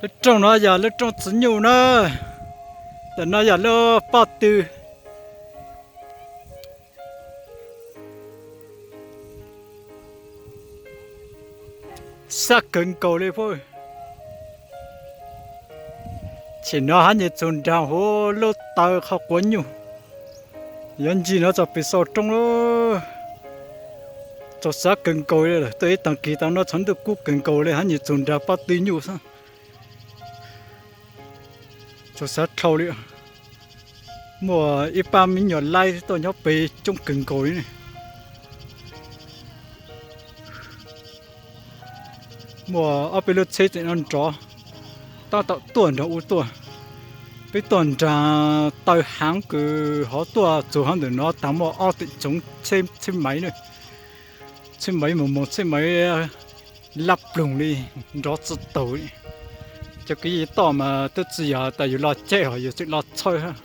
Lub rooj no yog lub rooj txiv nyuj na. Ntawm no yog lub pob tw. Sab kawg nkaus li pab. Tsim no hab nyuag txug nraag huv lub taw qhov quav nyuj. Yuav ncig no txog pem sau roob lawm. Txaus sab kawg nkaus li lawm, tuaj ib taag kis tau no txhoov ntuj kub kawg nkaus li hab nyuag txug nraag pob tw nyuj xwb. Txaus sab dhau li. Muaj ib pab me nyuam laib tuaj nyob pem coob kawg nkaus li ne. Muaj ob peb lub tsheb tseem nrov, tab tom tuaj nrog u tuaj. Peb tuaj nraag taw haav kws hov tuaj txug hov ntawm no taag muaj ob teem tsoov tsheb maiv, tsheb maiv moog moog tsheb maiv laj ploog li, nrov tsi taug li. Cov kwv yees toj mas twb tsi yog tas yug los caij hos yug tseem los txhawj hab.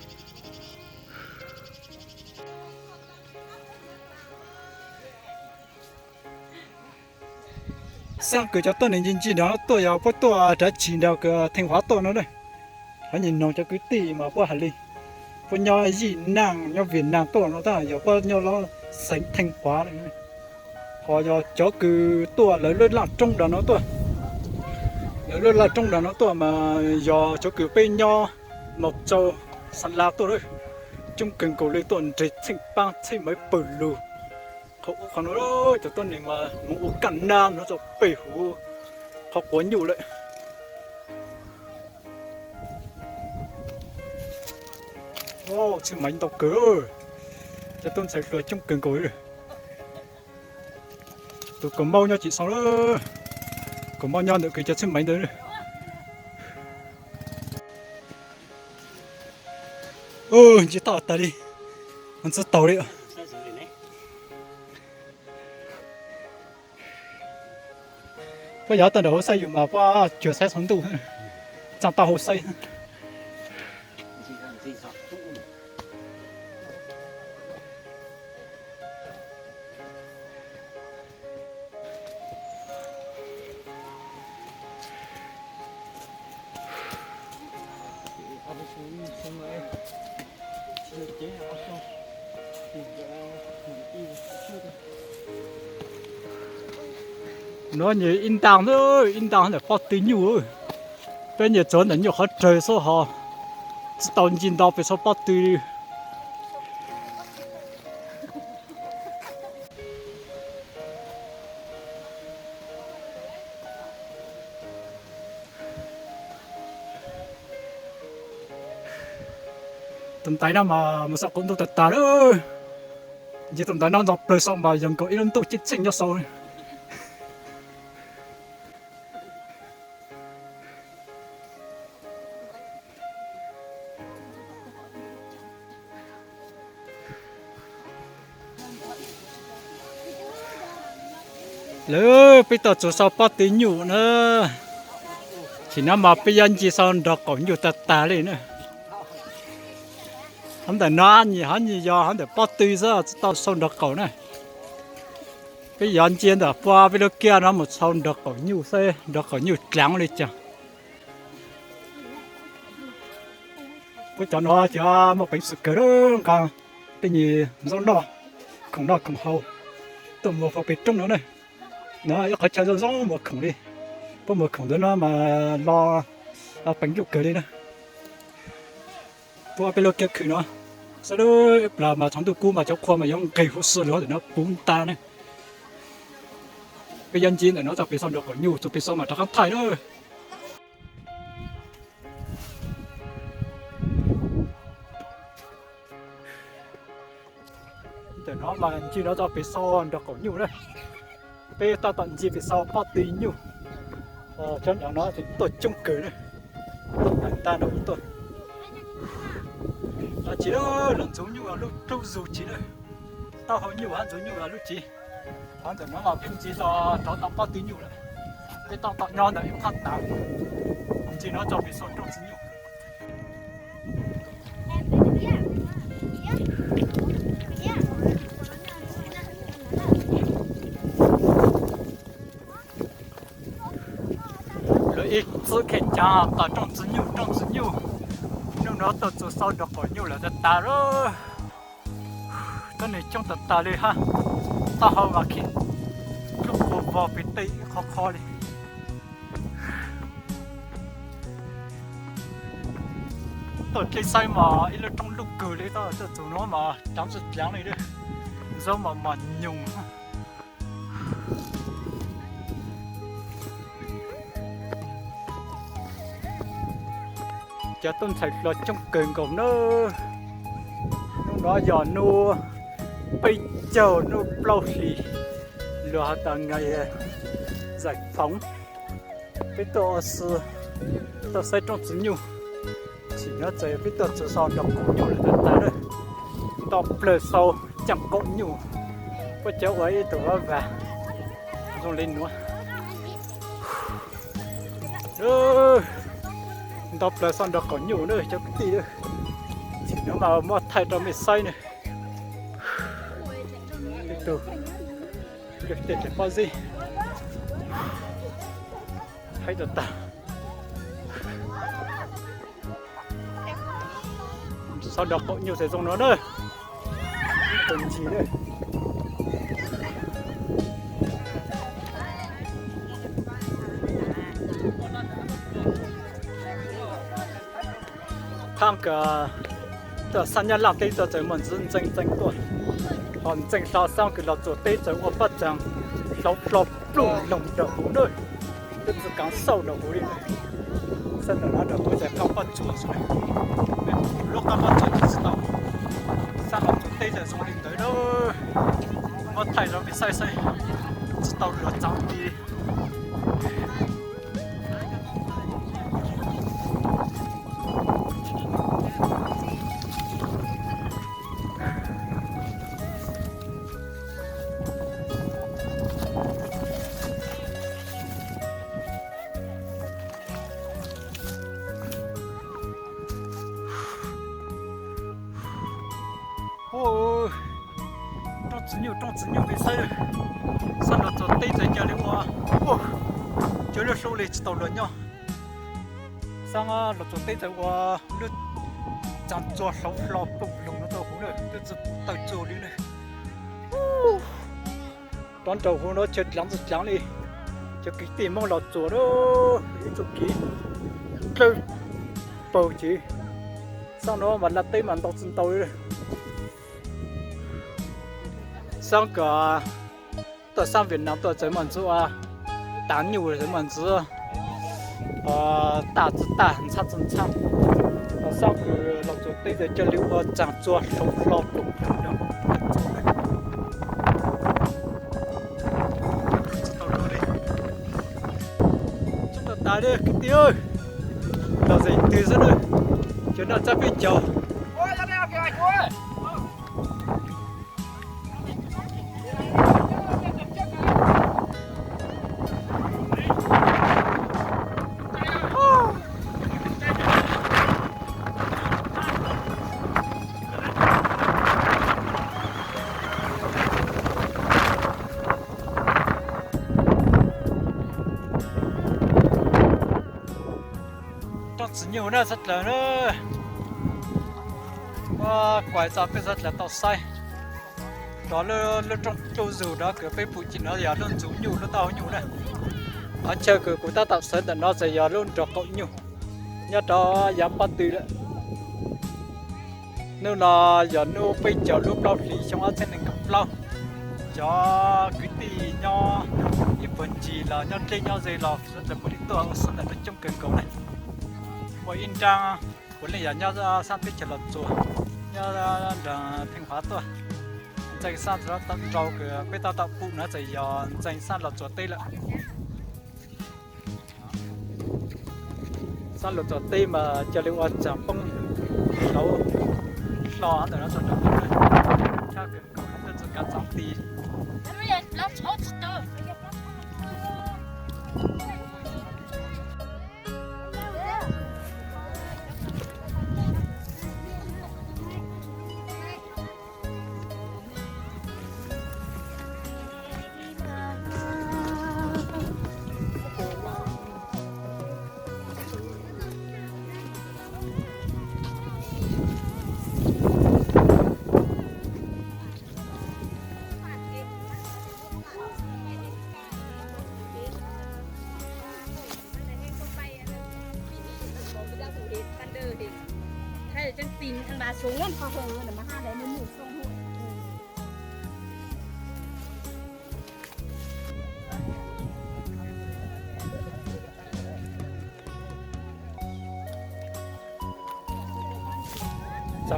Xaab kws cov tuab neeg ncig ncig nraag tuaj yog puab tuaj dlaab tsi nraag kws Theej Huav tuaj no ne. Hov nyuag noog cov kwv tij mas puab has le, puab nyob Yij Naaj nyob Viaj Naaj tuaj no tab yog puab nyob lub xeev Theej Huav le. Hos yog cov kws tuaj lawv lub laj roob nraag no tuaj, lawv lub laj roob nraag no tuaj mas yog cov kws peb nyob Mos Tsau, Xa La tuaj lawm, coob kawg nkaus li tuaj nres txheej paab txheej maiv pawg lug. Qhov ub qhov no cov tuab neeg mas moog ua kaj nab no txog pem huv qhov quav nyuj lawm. Txheej maiv ntau kawg, cov tub ntxhais hluas coob kawg nkaus li. Tus kaus maub nyob tsim sau lawm, kaus maub nyob ntawm kws cov txheej maiv ntawd. Ncig toj tas li, ntxub taug li. Puab yog toj nram hauv xaij yus mas puab cuag saib txhua ntuj, tsaaj toj hauv xaij. Nuav nyuag ib ntaag, ib ntaag ntawm pob tw nyuj. Peb nyuam tsuav ntawm nyuj qhov rawg xwb hos tsi tau ncig nto pem sau pob tw li. Tus ntaiv no mas mus sau qaum ntuj tag tag lawm. Ncig tus ntaiv no ntog plawg sau mas yog nkaus ib lub ntuj ceeb tsheej nyob sau. Lawv peb tuaj txug sau pob tw nyuj na. Tsim no mas peb yuav ncig sau nrog qaum nyuj tag tag li na. Hov ntawm no nyuam hov nyuam yog hov ntawm pob tw xwb tsi tau sau nrog qaum na. Peb yuav ncig ntawm puag peb lub kiab no mus sau nrog qaum nyuj xwb, nrog qaum nyuj dlaav li cas. Puab cov no cov muaj peev xwm kawg lawm, nqa tej nyuag zaub noj, khoom noj khoom haus tuaj muag puag pem roob no na. No ib qhov chaw zoo zoo muag khoom li. Puab muag khoom ntawd no mas los peev lug kawg li na. Puab peb lub kiab khw no, sab lub plas mas tsaus ntuj kub mas cov qhua mas yuav nqeg huv si lug ntawm no puv nta na. Peb yuav ncig ntawm no txog pem sau nrog qaum nyuj, txug pem sau mas rov qab thaij na. Ntawm no mas ncig no txog pem sau nrog qaum nyuj na. Peb tab tom ncig pem sau pob tw nyuj. Cov nram no tuaj coob kawg na. Tuaj tawm nta nrog tuaj. Tsis, lub ntxuv nyuj lub, lub zug tsis na. Taub hau nyuj hab ntxuv nyuj lub tsis. Hov ntawm no mas peb ncig tau rov tau pob tw nyuj lawm. Peb tab tom nyob ntawm ib phab tav, ncig no txog pem sau rooj txiv nyuj. Lawv Ib txwm kheej cav tos rooj txiv nyuj, rooj txiv nyuj. Hnub no tuaj txug xauv nraug qaum nyuj lawm tag tag lawm. Tuab neeg coob tag tag li hab. Taub hau mas khib dlub quas vog pem tej qhov qhov li. Tuaj dleb saib mas ib lub roob lub kawg li, tuaj txug no mas dlaav tsi dlaav li, zaub mas mos nyoos. Cov tub ntxhais hluas coob kawg nkaus na. Hnub no yog hnub peb caug lub plaub hlis, luag has tas nais zais phoov. Peb tuaj ua si, tuaj saib rooj txiv nyuj. Tsim no txawm peb tuaj txug xauv nraug qaum nyuj lawm tag tag lawm. Nto plawg xauv caaj qaum nyuj, puab cov ua ib tug vab vas zoo li nuav. Nto plawg xauv nraug qaum nyuj na cov kwv tij. Tsim no mas muab thaij rau mej saib na. Ib tug lwg tej tseem pob zeb. Haib tag tag. Xauv nraug qaum nyuj txawm zoo no na. Ib tug ntsis na. Thaab kws tuaj xab Nyab Laaj teb tuaj txawm muaj ntxwv ntxeev ntxeev tuaj, ho ntxeev hlo xaab kws Los Tsuas teb txawm ua pob txaag hlauv hlo pluj loog nraug huv na. Twb tsi kaav xauj nraug huv li. Xaab ntawm no nraug huv txawm qaab pob tsuas xwb, lub qaab pob tsuas tsi tau. Xaab Los Tsuas teb txawm zoo li ntawd na. Muab thaij rau mej saib saib, tsi tau luag txaav ti. Rooj txiv nyuj, rooj txiv nyuj mej saib, Xaab Los Tsuas teb txawm ca le ua, ca le hlub le tsi tau luag nyob. Xaab Los Tsuas teb txawm ua lub tsaag txuag hlauv hlo poom loog no rau huv na, twb tsi pum tawg tsuag li na. Rov nraug huv no chaw dlaav tsi dlaav li. Cov kwv tij Moob Los Tsuas na, ib txuj kev dlawb paug ces xaab no mas laj teb mas ntau tsi ntau li. Xaab kws tuaj xaab Vietnam tuaj txawm muaj ntxwv ua taav nyuj, txawm muaj ntxwv taj tsi taj, ntxhab tsi ntxhab. Xaab kws Los Tsuas teb txawm ca le ua tsaag txuag hlauv hlo poom loog no. Tau luag li. Tsuj tag tas li kwv tij, los zeem twg xwb na, cov noj txab peb caug. Rooj txiv nyuj na txhad dlaws na. Muab kuas tso peb txhad dlaws tau saib. Rov lub rooj dlub zug no kws peb pum ci no yog lub ntxuv nyuj lub taub hau nyuj na. Qhov chaw kws kuv tab tom sawv ntawm no txawm yog lub nraug qaum nyuj nyob rau yav pob tw lawm. Hnub no yog hnub peb caug lub plaub hlis xyoo ob txhiab nees nkaum plaub. Cov kwv tij nyob ib puag ncig los nyob dleb nyob ze los sawv daws puav leej tuaj ua si ntawm no coob kawg nkaus na. Ua ib nraab puav leej yog nyob sab teb chaws Los Tsuas, nyob nraag Theej Huav tuaj. Ntxeev xab nrau kws peb tab tom pum no txawm yog ntxeev xab Los Tsuas teb lawm. Xab Los Tsuas teb mas ca le ua tsaag poob hlauv hlo ntawm no tso rau, tshaj kawg nkaus, tuaj txug kav txaav ti. Xav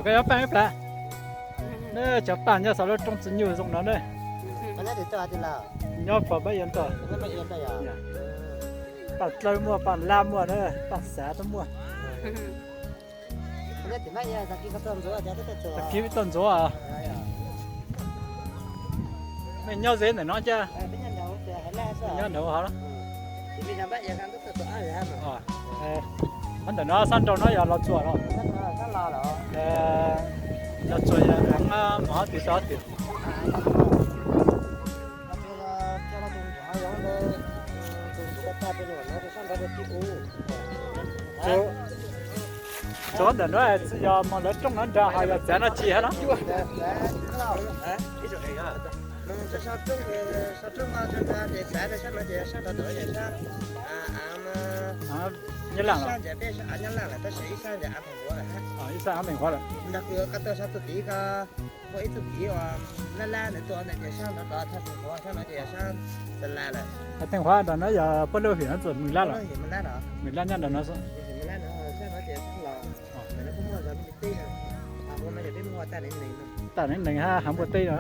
koj yuav paj ib plag. Cov paj nyob xav lub rooj txiv nyuj zoo no ne. Nyob pom paj ia ntog. Paj dlawb muaj, paj lab muaj na, paj xav tuaj muaj. Tag kib tuaj ntxuav. Nej nyob ze ntawm no cas? Nyob nraud hov. Ntawm no sab nraud no yog Los Tsuas los? Los Tsuas yog mus hov twg txog hov twg? Tsuas ntawm no yog mus lawv rooj no nrad ho yog txav no tsis hab no? Nyab Laj los? Ib sab av Meem Huav lawm. Teej Huav nram no yog puab lub hwm no txog Mws Lab los? Mws Lab nyob nram no xwb. Tag neeg neeg hab hav npua teb no.